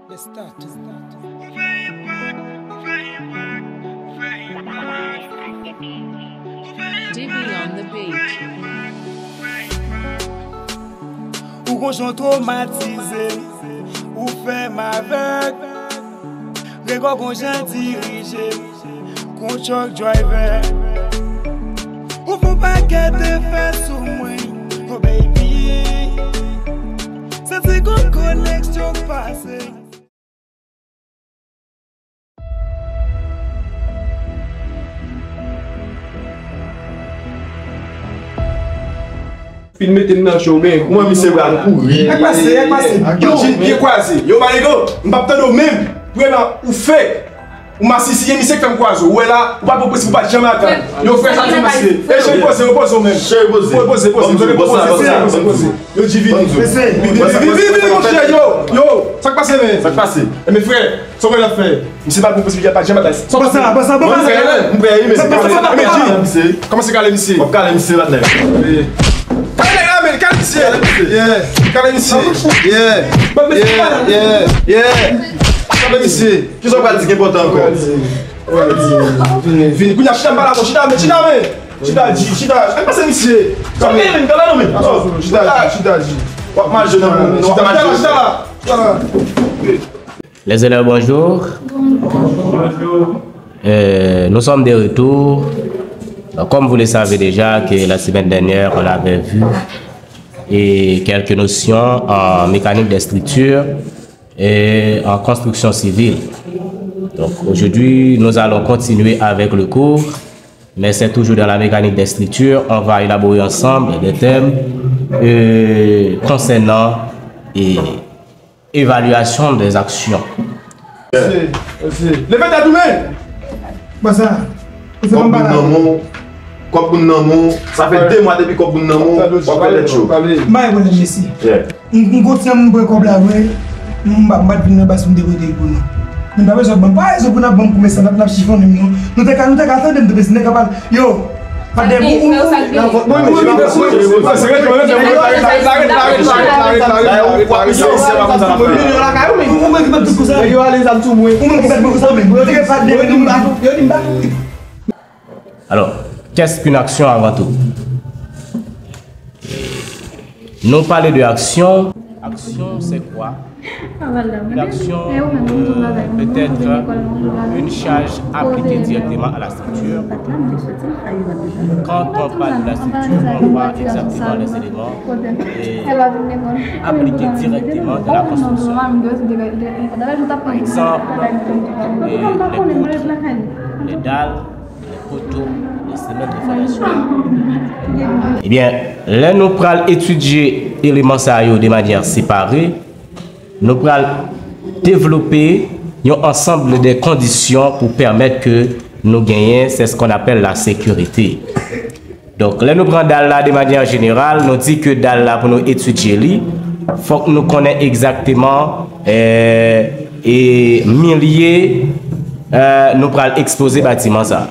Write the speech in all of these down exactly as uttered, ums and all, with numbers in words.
Let's start. D B on the beat. Ou gon jan twomatize, ou fè m avèg. Rego gon jan dirije, kon truck driver. Ou fè yon pakèt efè sou mwen, oh baby. Santi gon koneksyon k pase. Fin mete m nan cho, men. Mwen, misye pral kouri. Sak pase, sak pase. Yo, jin pye kwaze. Yo, Marigo, m p ap tande w menm. Vrèman, ou fèk. Ou masisiyen, misye k fè m kwaze w. Ou wè la, ou pa pran prensip, ou pa janm atann. Yo, frè, sa di misye. E cheri poze, w poze w menm. Cheri poze. Poze, poze. Poze, poze, poze. Yo, di vini. Vini, vini, vini, monchè, yo. Yo, sak pase, men. Sak pase. E men, frè, sa w wè l ap fè. Misye pa gon posiblite, pa janm atay. Sa w pase la, pase la, pase la. Mwen prè, mwen prè, men se kale. Men di, kòmanse kale misye. W ap kale misye, patnè. Kale la, men, kale misye. Yeah. Kale misye. Yeah. Yeah, yeah, yeah. Kale misye. Kisa w pral di ki enpòtan ankò? Vini, vini. Kounye a, chita, m pale avè w. Chita, men, chita, men. Chita, di, chita. Kale misye. Sa w gen, men, kale non, men. Chita, chita, di. W ap mal jwe nan moun. Chita, chita la. Chita la. Les élèves, bonjour. Euh, nous sommes de retour. Donc, comme vous le savez déjà, que la semaine dernière, on avait vu et quelques notions en mécanique des structures et en construction civile. Donc, aujourd'hui, nous allons continuer avec le cours, mais c'est toujours dans la mécanique des structures. On va élaborer ensemble des thèmes euh, concernant et évaluation des actions. Leve tèt ou, men. Bon, sa. Kòb moun nan men w. Kòb moun nan men w. Sa fè de mwa depi kòb moun nan men w. W ap fè lèt cho. M pa gen pwoblèm, mesye. M gon ti an m pran kòb la vre. M pa m pa t vin nan baz pou m te vote pou nou. Men pa bezwen ban m, pa rezon pou n ap ban m kòb sa, n ap n ap chifonnen m non. Nou te ka, nou te ka tande m te peze nèg ap pale. Yo, pa de ou ou ou. Yo ale zam sou mwen. Alors, qu'est-ce qu'une action avant tout? Nous parler de action. Action, c'est quoi? Une action euh, peut être une charge appliquée directement à la structure. Quand on parle de la structure, on voit exactement les éléments et appliqués directement dans la construction. Par exemple, euh, les poutres, les dalles, les poteaux, les semelles de fondation. Ebyen, lè nou pral etidye eleman sa yo de manyè separe, nou pral devlope yon ansanm de kondisyon pou pèmèt ke nou genyen, c'est ce qu'on appelle la sécurité. Donk, lè nou pran dal la de manyè jeneral, nou di ke dal la pou nou etidye li, fòk nou konnen egzakteman eh, e milye eh, nou pral ekspoze batiman sa.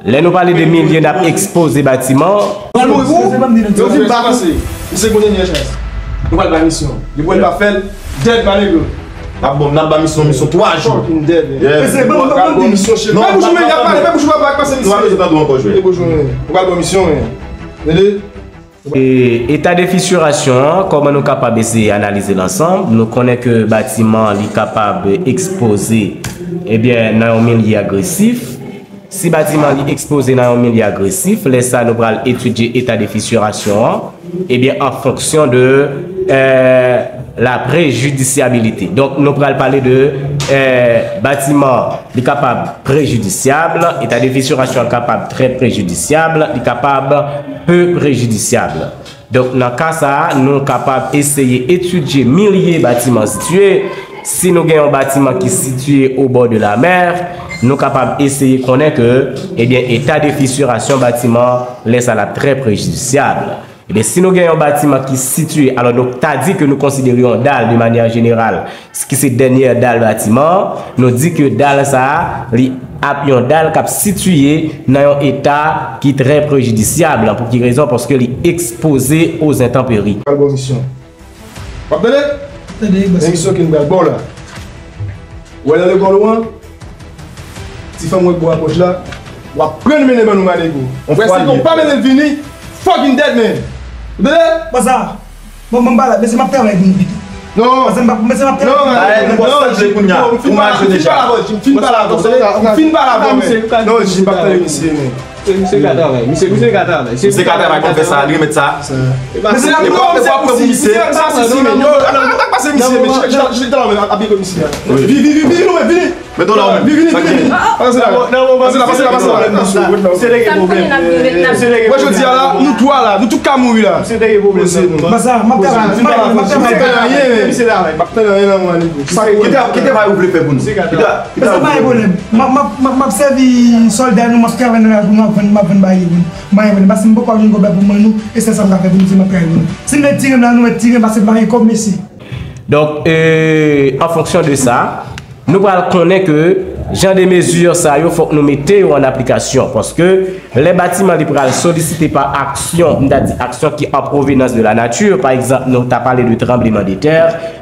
Lè nou pale de milye n ap ekspoze batiman, Pral mouri pou ou. Yo vin bat ou. Misye gon dènye chans. Nou pral bay misyon. Depi w pa fè l, dead, my nigga. N ap bon, n ap ba misyon, misyon twa jou. Fucking dead, man. Yeah. Mesye, ban m, ban m, ban m di. Misyon chez. Fè bouch ou, men, y ap pale, fè bouch ou, pa pase misye. Nou pa bezwen tande w ankò, jwè. Fè bouch ou, men. Nou pral ban misyon, men. Tande? E eta de fisirasyon an, kòman nou kapab eseye analize l ansanm? Nou konnen ke batiman li kapab ekspoze, ebyen, nan yon milye agresif. Si batiman li ekspoze nan yon milye agresif, lè sa nou pral etidye eta de fisirasyon an, ebyen, an fonksyon de eh, la prejidisyabilite. Donk, nou pral pale de eh, batiman li kapab prejidisyab, eta de fisirasyon an kapab trè prejidisyab, li kapab pe prejidisyab. Donk, nan ka sa a, nou kapab eseye etidye milye batiman sitiye. Si nou gen yon batiman ki sitiye au bord de la mer, nou kapab eseye konnen ke, ebyen, eta de fisirasyon batiman, lè sa l ap trè prejidisyab. Ebyen, si nou gen yon batiman ki sitiye, alò nou ta di ke nou konsidere yon dal de manyè jeneral, ki se dènyè dal batiman, nou di ke dal sa a, li ap yon dal k ap sitiye nan yon eta ki trè prejidisyab. Pou ki rezon? Paske li ekspoze aux intempéries. Pral ban misyon. W ap tande? Tande, bòs. Men misye ki n pral ba w la. Ou wè nan lekòl ou an, ti fanm ou wè k bò a pòch la, w ap pran l mennen ban nou, manego. Ou wè si w pa mennen l vini, fucking dead man. Ou tande? Bòs la, bon, bon, m pa la, mesye, m ap travay pou nou pito. Non. Bòs la, m pa, mesye, m ap travay pou nou. Non, non, non, Jim, m fin pale avè w, Jim, m fin pale avè w, m fin pale avè w, men. Non, Jim, m pa tande misye, men. Misye ka travay, misye, misye ka travay. Misye ka travay pou l fè sa, li remèt sa. Mesye, non, misye, misye, misye, non, non, pa pase misye, men, jete la men, apiye misye. Vini, vini, vini, vini, vini. Mete w la, vini, vini, vini. Pase la, pase la, pase la, pase la. Misye te gen pwoblèm. Misye te gen pwoblèm. Mwen, jodi a la, nou twa la, nou tout ka mouri la. Misye te gen pwoblèm. Bòs la, m ap travay, m ap travay. M ap tann anyen, men. Misye travay. M ap tann anyen nan mwen, li. Sa, ki travay ou vle fè pou nou? Ki travay, ki travay ou vle fè pou nou? Mesye, pa gen pwoblèm. M ap, m ap, m ap, m ap sèvi sòlda nou, m ap travay nan lari pou nou, m ap vann, m ap vann bagay pou nou. M pa gen pwoblèm, paske m poko jwenn kòb la pou m ban nou, e sèl sa m ka fè pou nou, se m ap travay pou nou. Si m vle tire m la, nou mèt tire m, paske m pa gen kòb, mesye. Donk, e, an fonksyon de sa, nou pral konnen ke jan de mezi sa yo, fòk nou mete yo an aplikasyon, paske lè batiman li pral solisite pa aksyon, m ta di aksyon ki an provenance de la nature, pa egzanp, nou ta pale de tranbleman de tè,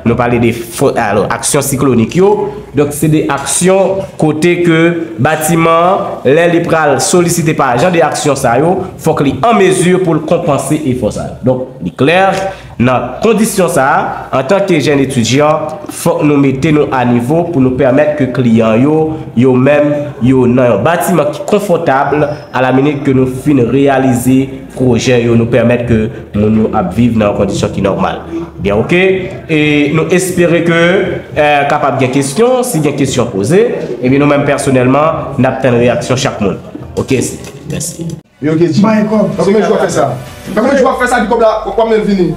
nou pale de fo-, alò, aksyon siklonik yo. Donk, se de aksyon kote ke batiman an, lè li pral solisite pa jan de aksyon sa yo, fòk li an mezi pou l konpanse efò sa yo. Donk, li klè, nan kondisyon sa a, antanke jèn etidyan, fòk nou mete nou a nivo pou nou pèmèt ke kliyan yo, yo menm, yo nan yon batiman ki konfòtab, alaminit ke nou fin reyalize pwojè yo, nou pèmèt ke moun yo ap viv nan yon kondisyon ki nòmal. Byen, oke? E nou espere ke, eh, kapab gen kesyon. Si gen kesyon, poze. Ebyen, nou menm pèsonèlman, n ap tann reyaksyon chak moun. Oke, se. Mèsi. Wi, oke, Jim. Nan konbyen jou w ap fè sa? Nan konbyen jou w ap fè sa, epi kòb la, w ap mennen l vini?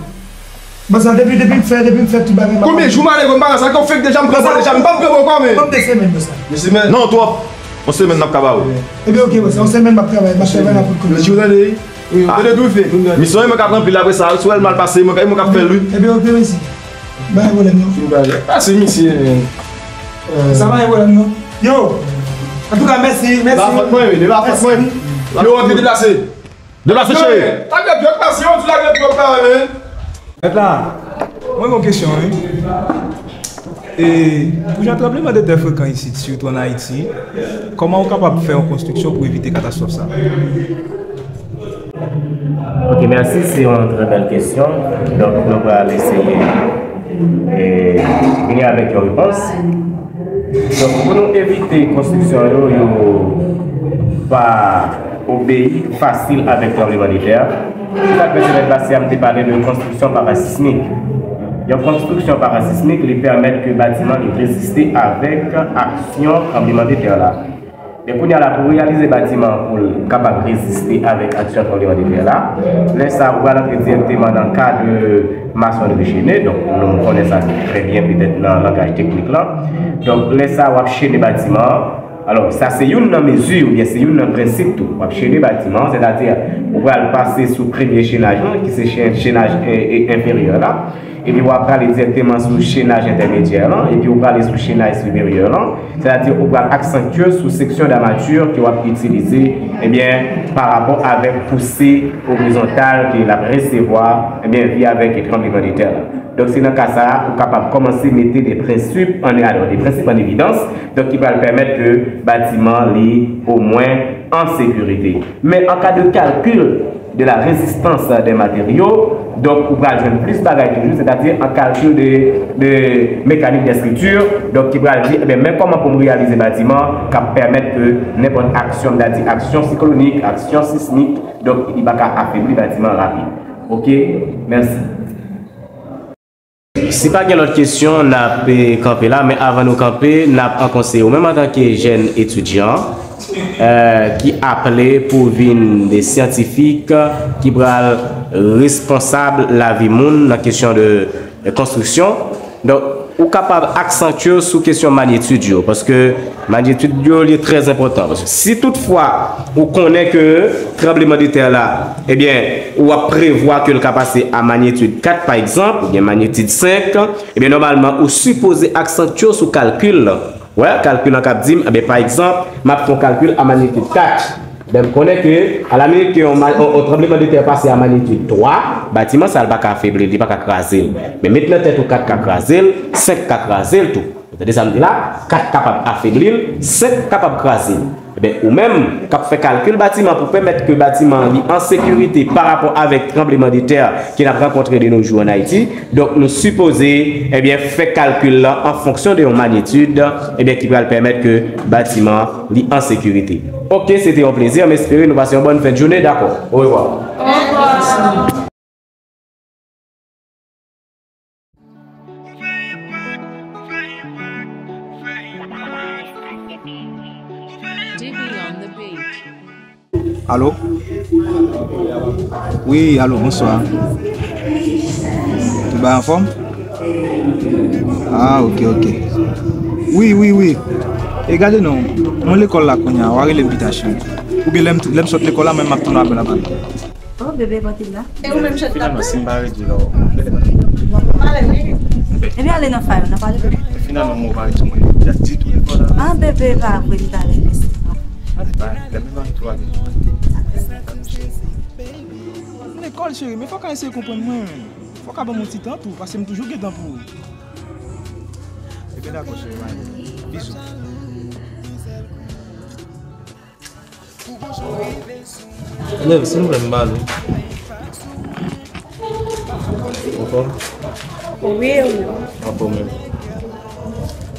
Bòs la, depi, depi m fè, depi m fè tout bagay, m ap... Konbyen jou, manego, m pa nan sa, ke w fèk deja, m pran bò deja, m pa pran bò ankò, men. Ban m de semèn, bòs la. De semèn? Non, twòp. Yon semèn n ap ka ba ou. Ebyen, oke, bòs la, yon semèn m ap travay, m ap travay la pou l konn. Mesye, w tande? Wi, w tande tou, fè. Misyon mwen k ap ranpli l apre sa, si w wè l mal pase, mwen k ap fè l, wi. Ebyen, oke, mèsi. Pa gen pwoblèm, non. Fin bagay. Pase misye, men. Sa pa gen pwoblèm, non. Yo! Antouka, mèsi, mèsi. De la fòt mwen, wi, de la fòt mwen. Yo, antre deplase. Deplase, cheri. Lage pyòk la, si yon ti lage pyòk la, men. Mèt la, mwen gen yon kesyon, wi. E, pou jan tranbleman de tè frekan isit, sitou ann Ayiti, kòman ou kapab fè yon konstriksyon pou evite katastwòf sa? Ok, mèsi. Se yon trè bèl kesyon. Donk, nou pral eseye, e, vini avèk yon repons. Donk, pou nou evite konstriksyon yo, yo pa obeyi fasil avèk tranbleman de tè, se sa k fè semèn pase a, m te pale de konstriksyon parasismik. Yon konstriksyon parasismik, li pèmèt ke batiman li reziste avèk aksyon tranbleman de tè la. Men kounye a la, pou reyalize batiman an pou l kapab reziste avèk aksyon tranbleman de tè la, lè sa a, ou pral antre dirèkteman nan ka de masonri chene. Donk, nou konnen sa trè byen, petèt nan langaj teknik lan. Donk, lè sa a, w ap chene batiman an. Alò, sa se youn nan mezi, oubyen se youn nan prensip tou. W ap chene batiman an, sètadi, ou pral pase sou premye chenaj lan, ki se chen-, chenaj, e, e, enferyè la. Epi w ap prale dirèkteman sou chenaj entèmedyè lan, epi w prale sou chenaj siperyè lan, sètadi ou pral aksantye sou seksyon damati ke w ap itilize, ebyen, pa rapò avèk pouse orizontal ke l ap resevwa, ebyen, via avèk tranbleman de tè la. Donk, se nan ka sa a, ou kapab kòmanse mete de prensip an, alò, de prensip an evidans, donk, ki pral pèmèt ke batiman li omwen an sekirite. Men an ka de kalkil de la résistance des matériaux. Donk, ou pral jwenn plis bagay toujou, sètadi an kalkil de, de mekanik de estrikti, donk, ki pral di, ebyen, men kòman pou m reyalize batiman k ap pèmèt ke nenpòt aksyon, m ta di aksyon siklonik, aksyon sismik, donk, li pa ka afebli batiman rapid. Ok, mèsi. Si pa gen lòt kesyon, n ap, eh, kanpe la, men avan nou kanpe, n ap an konseye ou menm antanke jèn etidyan, eh, ki aple pou vin de syantifik ki pral responsab lavi moun nan kesyon de, eh, konstriksyon. Donk, ou kapab aksantye w sou kesyon manyetid yo, paske manyetid yo, li trè enpòtan. Paske si toutfwa ou konnen ke tranbleman de tè la, ebyen, ou ap prevwa ke l ka pase a manyetid kat, pa egzanp, oubyen manyetid senk, ebyen, nòmalman, ou sipoze aksantye w sou kalkil lan. Wè, kalkil lan k ap di m, ebyen, pa egzanp, m ap fè yon kalkil a manyetid kat. Ebyen, m konnen ke, alaminit ke yon, ma- yon, yon tranblemanntè pase a manyitid twa, batiman sa a li pa ka afebli l, li pa ka kraze l. Men met nan tèt ou kat ka kraze l, senk ka kraze l tou. Ou tande sa m di la? Kat kapab afebli l, senk kapab kraze l. Ebyen, ou menm k ap fè kalkil batiman pou pèmèt ke batiman an li an sekirite pa rapò avèk tranblemanntè ke n ap rankontre de nos jours an Ayiti, donk nou sipoze, ebyen, fè kalkil lan an fonksyon de yon manyitid, ebyen, ki pral pèmèt ke batiman an li an sekirite. Oke, se te yon plezi, m espere nou pase yon bòn fen de jounen, dakò? Orevwa. D B on the beat. Alo? Wi, alo, bonswa. Tout bagay anfòm? Ah, ok, ok. Wi, wi, wi. E gade non, mwen lekòl la kounye a, w a rele m pita cheri. Oubyen lè m, lè m sot lekòl la, mwen m ap tann w apre l ap ale. Oh, bebe, pote m la. E ou menm chat la? Finalman, si m pa redi la, Ebyen, ale nan fay, nan pale bebe. Finalman, mwen pa redi mwen. Deja ditou lekòl la. Ah, bebe, pa vre, m ta rele. Lè m pa tou ale. M lekòl, cheri, men fòk a eseye konprann mwen, men. Fòk a ban m yon ti tan tou, paske m toujou gen tan pou ou. Ebyen, dakò, cheri, mwen. Bizou. Lève, silvouplè, m ba nou. Ou fò? Wi, wi. An fò menm.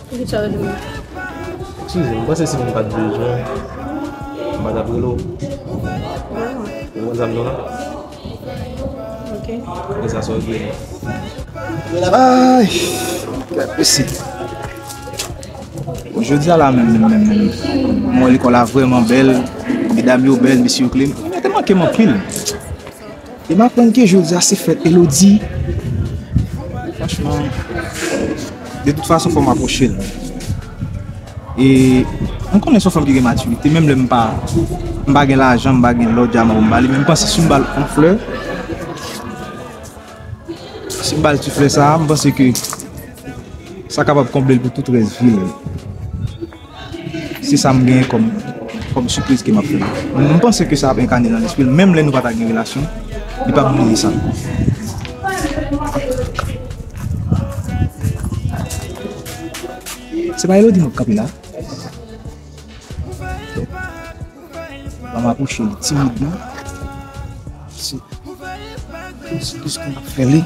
Poukisa w rele mwen? Eskize m, m panse si m pa t bezwen, m pa t ap rele w. Ou konn sa m di w la? Ok. Apre sa, sa w vle. Ay, gad mesye. Bon, jodi a la menm, menm, menm, menm. Mwen, lekòl la vrèman bèl. Medam yo bèl, mesye yo klin. Yo te manke m anpil. E m aprann ke jodi a se fèt Elodie. Franchman, de tout fason, fò m apwoche l. E m konnen se yon fanm ki gen matirite, menm lè m pa, m pa gen lajan, m pa gen lò dyaman pou m ba li, men m panse si m ba l yon flè, si m ba l ti flè sa a, m panse ke sa kapab konble l pou tout rès vi l. Se sa m genyen kòm, kòm sipriz ke m ap fè. M panse ke sa ap enkane nan lespri l, menm lè nou pa ta gen relasyon, li p ap bliye sa. Se pa Elodie m ap kanpe la. Ban m apwoche li timidman. Se, se jis pou m ap fè li.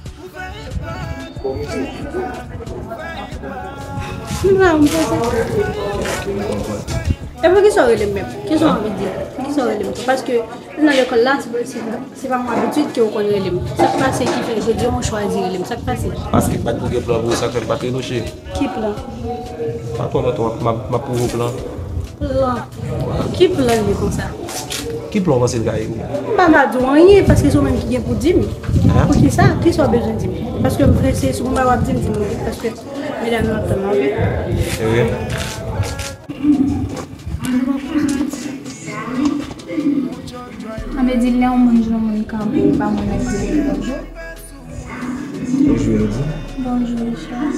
Nou pa yon pwoze. E poukisa w rele m menm? Kisa w anvi di? Poukisa w rele m tou? Paske nan lekòl la, se, se, se pa yon abitid ke w konn rele m. Sa k pase ki fè jodi a w chwazi rele m? Sa k pase? Paske m pa t gen plan pou ou, sa k fè m pa t rele w cheri. Ki plan? Pa twò lontan m ap, m ap, m ap pwouve w plan. Plan? Ki plan li konsa? Ki plan w panse l ka ye pou mwen? M pa ka di w anyen, paske se w menm ki gen pou di m. Poukisa? Kisa w bezwen di m? Paske m prese, si w gen bagay w ap di m, di m vit, paske medam yo ap tann mwen, oke? Evre? Sa vle di lè yon moun jwenn yon moun kanpe, li pa mwen menm ki rele bonjou. Bonjou, Elodie. Bonjou, Richard.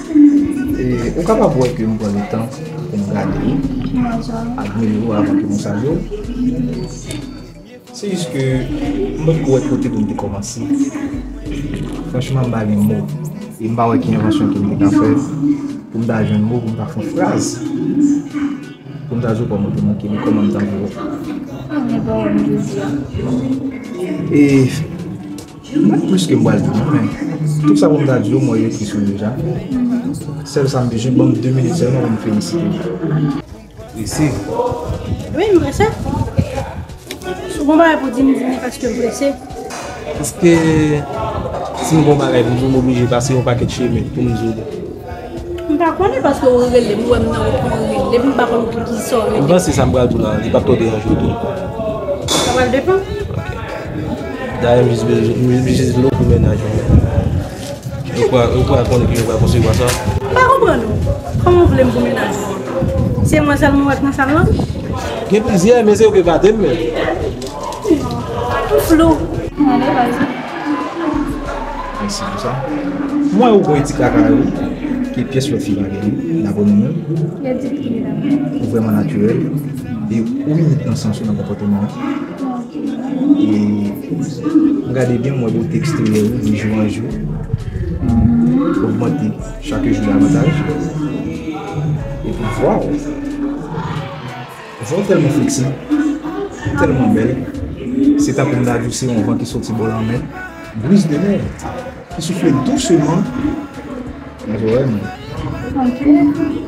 E, ou kapab wè ke m pran le tan pou m gade w, Bonjou. Admire w avan ke m salye w. Se jis ke m potko wè kote pou m te kòmanse. Franchman, m pa gen mo. E m pa wè ki envansyon ke m te ka fè pou m ta jwenn mo pou m ta fè yon fraz. Pou m ta di w kòman w te manke m, kòman m ta vle w. Mwen pa wè m jodi a. E mwen plis ke m pral di w, men tout sa pou m ta di w, mwen yo ekri sou yo deja. Sèl sa m bezwen, ban m de minit sèlman pou m felisite w. Prese. Wi, m prese. Si w gen bagay pou di m, di m paske m prese. Paske si m gen yon bagay pou m di w, m oblije pase yon pakèt chemen pou m di w li. M pa konnen paske w rele m, ou wè m nan wout mwen rele m, m pa konn poukisa w rele M m. panse sa m pral di w la, li p ap twò deranje w tou. Sa pral depann. Dayè, m jis bezwen, m jis vle w pou mennaj mwen. Ou kwè, ou kwè konnen ki jan w pral konsevwa sa? M pa konprann ou. Kòman w vle m pou mennaj ou? Se mwen sèlman w wè k nan sal lan? Gen plizyè, men se yo k epate m, men. M flou. Mwen ale baz. Mèsi pou sa. Mwen ou konn ti kaka yo. Ke pyès lòt fi pa gen, daprè nou menm. Yo di ki li la. Ou vrèman natirèl. E ou inik nan sans ou, nan konpòteman ou. E m gade byen, m wè bote eksteryè ou, de jou an jou, ogmante chak jou davantaj. Epi, waw! Vwa w tèlman fleksib, tèlman bèl. Se tankou m ta di w se yon van ki soti bò lanmè, brise de mer, ki soufle dousman nan zòrèy mwen. Ok,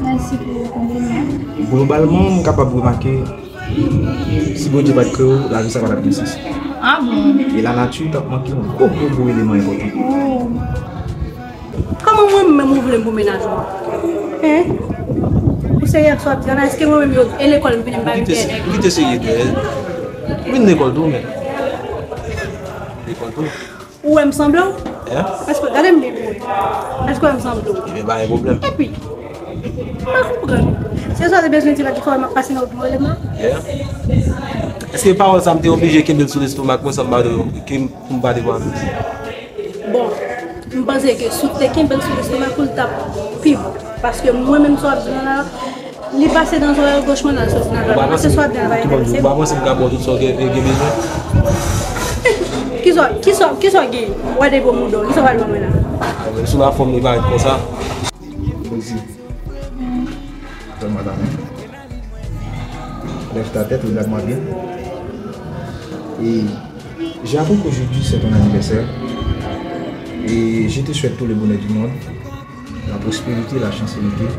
mèsi pou konpliman. Globalman, m kapab remake, si Bondye pa t kreye w, lavi sa pa t ap gen sans. Ah bon? E lanati t ap manke yon gwo, gwo, gwo eleman enpòtan. Oh. Kòman mwen menm ou vle m pou mennaj mwen? Hein? Ou serye ak sa w ap di la? Èske mwen menm yo, e lekòl m vini m pa vin fè nèg? Ou kite serye tou, hein? Ou vin lekòl tou, men. Lekòl tou. Ou wè m sanble w? Hein? Èske, gade m byen pou wè. Èske w wè m sanble w? Ebyen, pa gen pwoblèm. Epi, m pa konprann. Se sa w te bezwen di la ki fè w wè m ap pase nan wout mwen, lè m la? Yeah. Èske pawòl sa m te oblije kenbe l sou lestomak mwen san m pa, ke m, pou m pa te pran? Bon, m panse ke si w te kenbe l sou lestomak ou, l t ap pi bon. Paske mwen menm sa w ap di la, li pase nan zòrèy goch mwen, l al soti nan zòrèy dwat. Se sa w ap di la pa enterese m. Ou pa panse m ka ba w tout sa w gen, gen bezwen? Kisa, kisa, kisa w gen? W a depo mouda w, kisa w pral ban mwen la? Sou lafòm li parèt konsa. Poze. Donne-moi ta main. Lève ta tête, regarde-moi bien. Et j'ai appris qu'aujourd'hui c'est ton anniversaire. Et je te souhaite tout le bonheur du monde, la prospérité, la chance et le bien.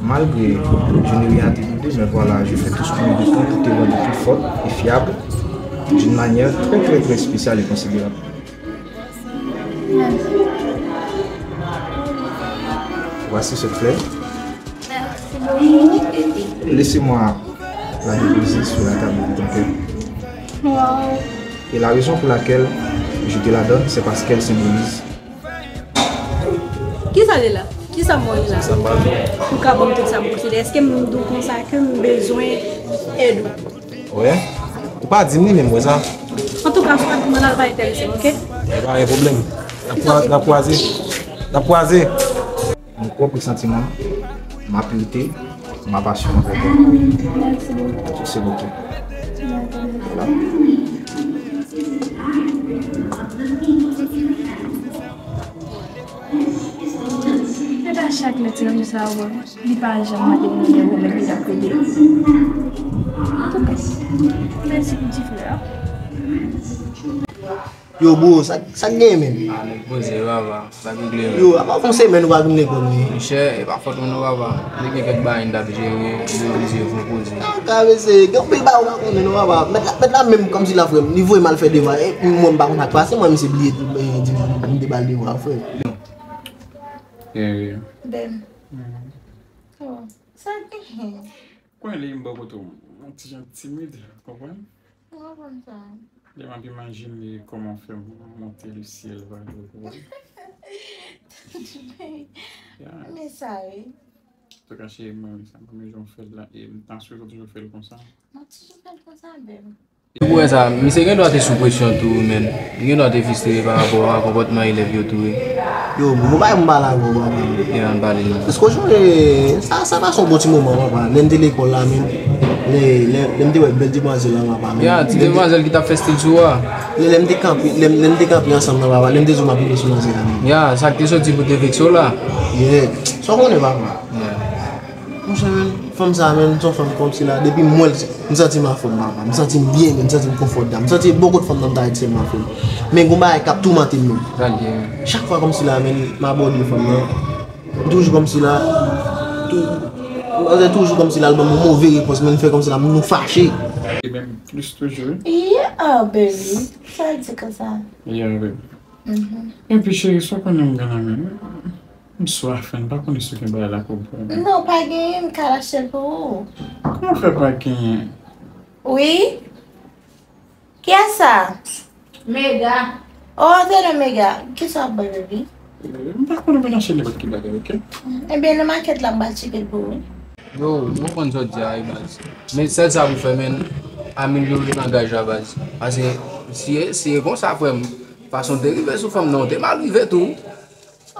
Malgré, je n'ai rien à te demander, mais voilà, je fais tout ce que je peux pour te rendre plus forte et fiable d'une manière très, très, très spéciale et considérable. Merci. Voici cette fleur. Merci beaucoup. Laissez-moi la déposer sur la table de ton cœur. Wow. Et la raison pour laquelle je te la donne, c'est parce qu'elle symbolise. Kisa li la? Kisa mwen la? Ou ka ban m tout sa m posede. Èske m di w konsa ke m bezwen èd ou? Wè. Ou pa di m li menm, wè sa. Antouka, si w pa di m, la pa enterese m, oke? E pa gen pwoblèm. N ap kwa-, n ap kwaze. N ap kwaze. Mon propre sentiment, ma pureté, ma passion envers toi. Merci beaucoup. C'est beaucoup. Voilà. Se pa chak lè ti nonm sa a wè, li pa janm mande moun yon remèd li t ap rele. Antouka, mèsi pou ti flè a. Yo, bro, sa, sa k genyen menm? Ah, nèg poze, papa. Sa k regle menm? Yo, apa fè yon semèn ou pa vin lekòl, wi. Monchè, e pa fòt mwen non, papa. Te gen kèk bagay m t ap jere, m te oblije fè yon poze. Ah, ka mesye, gen anpil bagay ou pa konnen non, papa. Mèt la, mèt la menm kòmsi l ap frè m, li voye m al fè devwa, e mwen m pa konn sa k pase, mwen misye bliye di, eh, di m, m te ba l devwa, frè. Eh, wi. Ben. Mhm. Oh, sa k genyen? Kwen li m bò kote w, yon ti jan timid, konprann? M konprann sa. Lè m ap imajine kòman w fè monte le syèl, pa de pwoblèm. Ya. Men sa, wi. Antouka, cheri, m renmen sa. M renmen jan w fè l la. E m ta swete w toujou fè l konsa. M ap toujou fè l konsa, bèb. E pou wè sa, misye gen dwa te sou presyon tou, men. Li gen dwa te fristre pa rapò a konpòtman elèv yo tou, wi. Yo, bon, bay m pale avè w, papa. Ya, ann pale non. Èske w sonje, sa, sa pase yon bon ti moman, papa. Lè n te lekòl la, men. Lè, lè, lè m te wè bèl demwazèl la, papa, men. Ya, ti demwazèl ki t ap fè stil sou ou a. Lè, lè m te kanpe, lè, lè m te kanpe ansanm nan, papa, lè m te di w m ap rive sou manzè a, men. Ya, sa k te soti pou te vekse w la. Yeah. Sa w konnen, papa. Ya. Monchè, men, fanm sa, men, se yon fanm kòmsi la, depi m wè l, m santi m anfòm, papa. M santi m byen, men, m santi m konfòtab. M santi bòkòt fanm nan m ta ret sèl m anfòm. Men gon bagay k ap toumante m, men. Sa l ye, men? Chak fwa kòmsi la, men, m abòde fanm nan, toujou kòmsi la, tou, manzè toujou kòmsi la, l ban m yon move repons, men, l fè kòmsi la, nou fache. E menm plis toujou, wi. Yeah, baby. Sa l di konsa? Yeah, baby. Mhm. Epi, cheri, sa w konnen m gen la, men. M swaf, m pa konnen si w gen bagay la pou m pran. Non, pa genyen, m ka achte l pou ou. Kòman fè pa genyen? Wi? Kiyès sa? Mega. Oh, se nan Mega. Kisa w ap bwè, baby? Eh, m pa konnen, mwen achte nenpòt ki bagay, oke? Ebyen, nan makèt la, m pral tcheke l pou ou. Yo, m konprann sa w di a, wi, baz. Men sèl sa pou fè, men, amelyore langaj la, baz. Paske si, si e konsa, frè m, fason w te rive sou fanm nan, w te mal rive tou.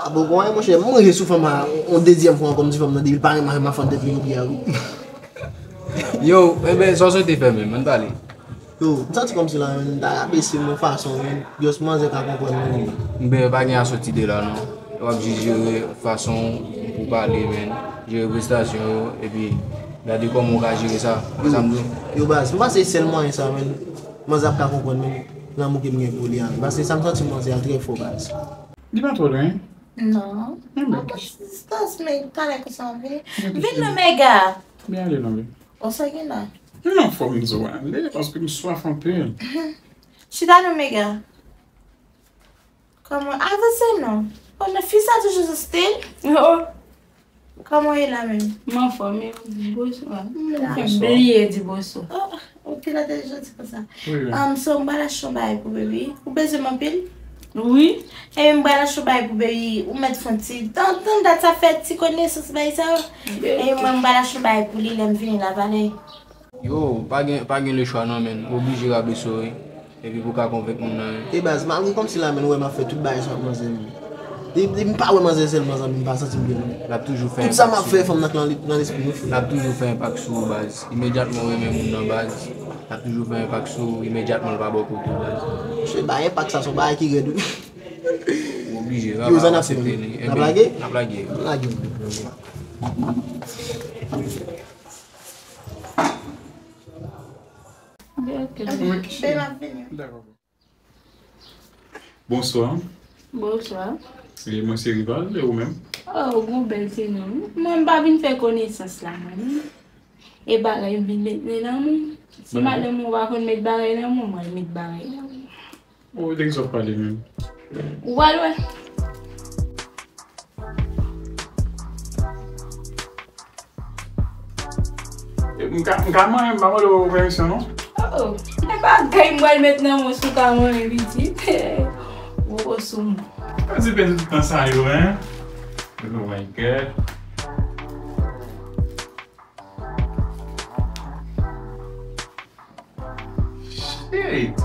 A bon, konn monchè, m manje sou fanm a yon dezyèm fwa ankò, m di fanm nan depi l pa renmen avè m, ap fann tèt li nan pye a wi. Yo, enben, sa w sot te fè menm, ann pale. Yo, m santi kòmsi la, menm, m ta rabe se yon fason, menm, jis manzè ka konprann mwen. Enben, pa gen asòti de la, non. W ap jis jere fason w pou pale, menm. Jere prestasyon yo, epi gade kòman w ka jere sa. Wè sa m di w? Yo, baz, m panse sèl mwayen sa, menm, manzè ap ka konprann, menm, lanmou ke m gen pou li a. Paske sa m santi manzè a trè fò, baz. Li pa twò lwen. Non. Anpil distans, men talè konsa w vini. Vin non, Mega. Byen ale non, byen. Ou sa gen la? Non, fò m di w ale, paske m swaf anpil. Chita non, Mega. Kòman? Avanse non. O, nan fi sa toujou sou stil. Oh. Kòman w ye la menm? M anfòm, e ou? Bonswa. M la. Ou fè m bliye di bonswa. Oh, ou te la te jodi konsa. Wi, wi. Um, so, m pral achte yon bagay pou baby. Ou bezwen m anpil? Wi. Ebyen, m pral achte yon bagay pou baby. Ou mèt fè yon ti. Tann, tann dat sa fè ti konesans bagay sa yo. Ebyen, mwen, m pral achte yon bagay pou li lè m vini la, valè. Yo, pa gen, pa gen lechwa non, menn. Oblije rabe so wi. Epi pou w ka konvenk moun nan, wi. E baz, malgre kòmsi la menn, ou wè m ap fè tout bagay sa ak manzè, menn. Depi m pa wè manzè sèlman, zanmi, m pa santi m byen, non. L ap toujou fè enpak sou ou. Tout sa m ap fè, fanm nan k nan lespri m, wi, frè. L ap toujou fè enpak sou ou, baz. Imedyatman w renmen moun nan, baz, l ap toujou fè enpak sou ou. Imedyatman l pa ba w kote w, baz. Mesye, bay enpak sa, se yon bagay ki rèd, wi. Ou oblije, papa, w aksepte li. N ap lage? N ap lage. N ap lage. Bonswa. Bonswa. E mwen se Rival, e ou menm? Oh, ou gon bèl ti non. Mwen m pa vin fè konesans la mwen. E bagay m vin met men nan men w. Si madanm ou pa konn met bagay nan men w, mwen met bagay nan men w. Ou te gen sa w pale menm. Ou pral wè. M ka, m ka manyen, m pa mande w pèmisyon non. Oh, oh. E bagay m pral met nan men w si w ka manyen pitit. Ou poko sou mwen. Pa di pèdi tout tan sa yo, hein. Oh my God. Shit.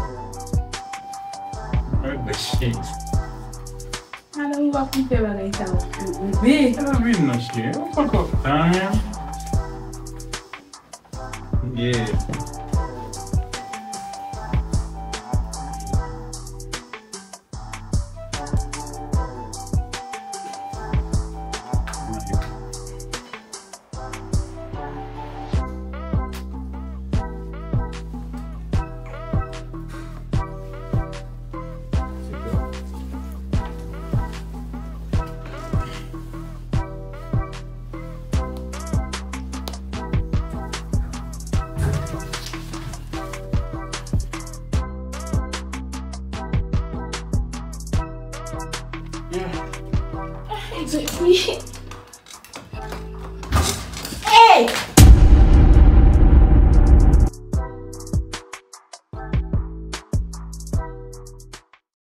Mwen bèl shit. Madanm ou pa konn fè bagay sa yo pou ou, bebe. Sa vin non, cheri. Ou poko tan. Yeah. Yeah.